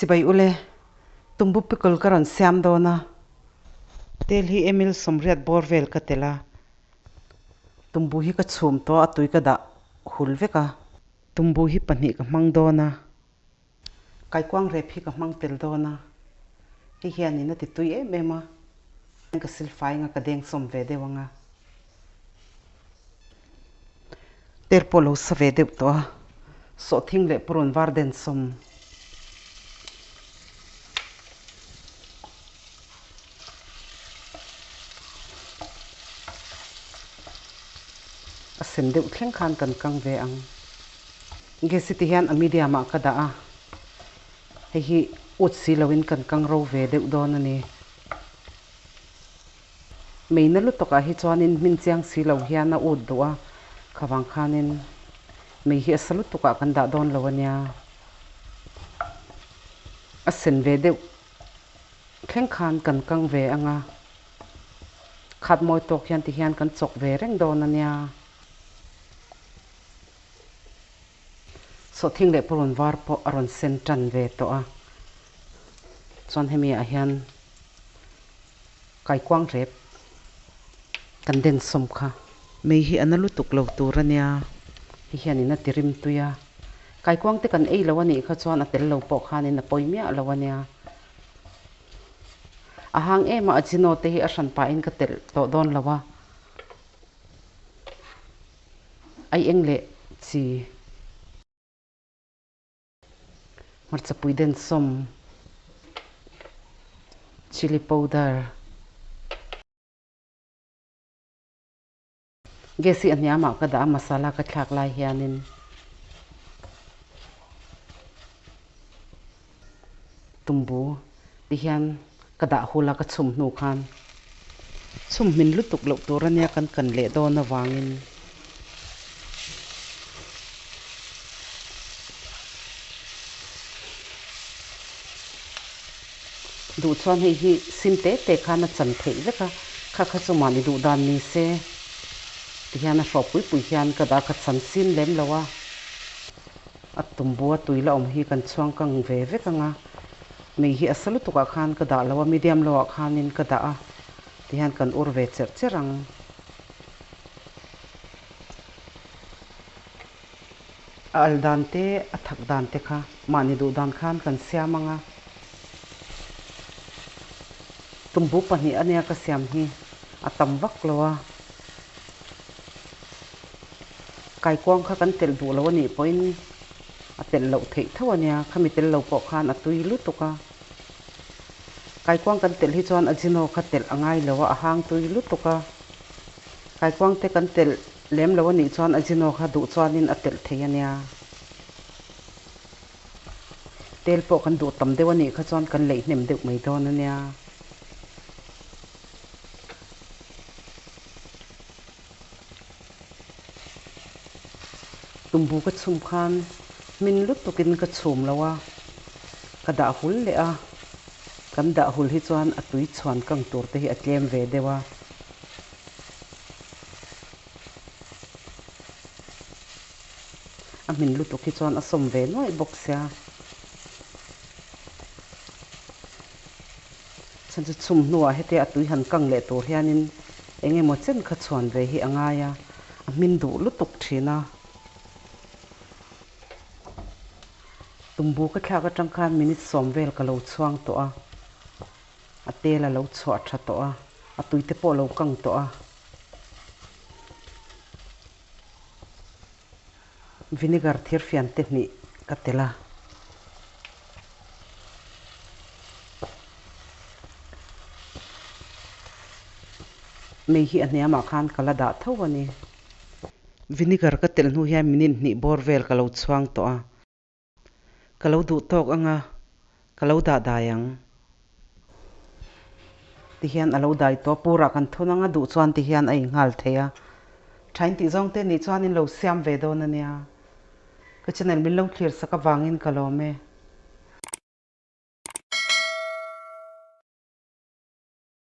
Chibai ule, tumbu pickle ka rawn siam dawn a, tel hi ml 80 bawr vel ka telh a, tumbu hi ka chhum tawh a, tui ka dah hul vek a. Tumbu hi pahnih ka hmang dawn a, kaikuang rep hi ka hmang tel dawn a, hei hianin a ti tui em em a, ka silfai anga ka deng sawm ve deuh ang a. Tel pawh lo sa ve deuh tawh a, sawhthing leh purun var den sawm. A sen deuh thleng khan kan kang ve ang. Gas hi ti hian a medium ah ka dah a, hei hi ut si loin kan kang ro ve deuh dawn a ni. Meina lutukah hi chuanin hmin chiang si lo hian a ut duh a, khavang khanin mei hi a sa lutukah kan dah dawn lo a nia. A sen ve deuh thleng khan kan kang ve ang a, khat mawi tawk hian tihian kan chawk ve reng dawn a nia. Sawhthing leh purun var pawh a rawn sen tan ve tawh a, chuan hemi ah hian kaikuang rep kan den sawm kha. Mei hi a na lutuk lo tur a nia, hei hianin a ti rim tui a, kaikuang te kan ei lo a nih kha chuan a tel lo pawh khanin a pawi miah lo a nia. A hang em a, ajino te hi a hran pahin ka telh tawh dawn lo a. Ai eng leh chi. Hmarcha pui den sawm. Chilli powder. Gas hi a hniamah ka dah a masala ka thlak lai hianin. Tumbu ti hian ka dah hul a ka chhum hnu khan chhum hmin lutuk loh tur ania kan kan leh dawn avangin duh chuan hei hi sim te te khan a chan theih vek a, kha kha chu mahni duh dan ni se ti hian a hrawh pui pui hian ka dah ka chan sin lem lo a. A tumbu a tui la awm hi kan chhuang kang ve vek ang a, mei hi a sa lutuk ah khan ka dah lo a, medium low ah khanin ka dah a, tihian kan ur ve cherh cherh ang. A al dan te, a thak dan te kha mahni duh dan khan kan siam ang a. Tumbu pahnih ania ka siam hi a tam vak lo a. Kaikuang kha kan telh duh lo a nih pawhin a telh loh theih tho a nia, khami tel lo pawh khan a tui lutuk a. Kaikuang kan telh hi chuan ajino kha telh a ngai lo a, a hang tui lutuk a. Kaikuang te kan telh lem lo a nih chuan ajino kha duh chuanin a telh thei a nia. Tel pawh kan duh tam deuh a nih kha chuan kan leih hnem deuh mai dawn a nia. Tumbu ka chhum khan hmin lutukin ka chhum lo a, ka dah hul leh a, kan dah hul hi chuan a tui chhuan kang tur te hi a tlem ve deuh a. A hmin lutuk hi chuan a sawm ve nuaih bawk sia. Chhan chu chhum hnuah hetia a tui han kang leh tur hianin eng emaw chen kha chhuan ve hi a ngai a, a hmin duh lutuk thin a. Tumbu ka thlak atang khan minute 10 vel ka lo chhuang tawh a, a tel a lo chhuah tha tawh a, a tui te pawh a lo kang tawh a. Vinegar thirfian te hnih ka tel a. Mei hi a hniamah khan ka la dah tho a ni. Vinegar ka telh hnu hian minute hnih bawr vel ka lo chhuang tawh a. Ka lo duh tawk ang a, ka lo dah dai ang. Tihian a lo dai tawh a, purah kan thun ang a, duh chuan tihian a inghal thei a. Thain tih zawng te nih chuan in lo siam ve dawn a nia. Ka channel min lo thlir sak avangin ka lawm e.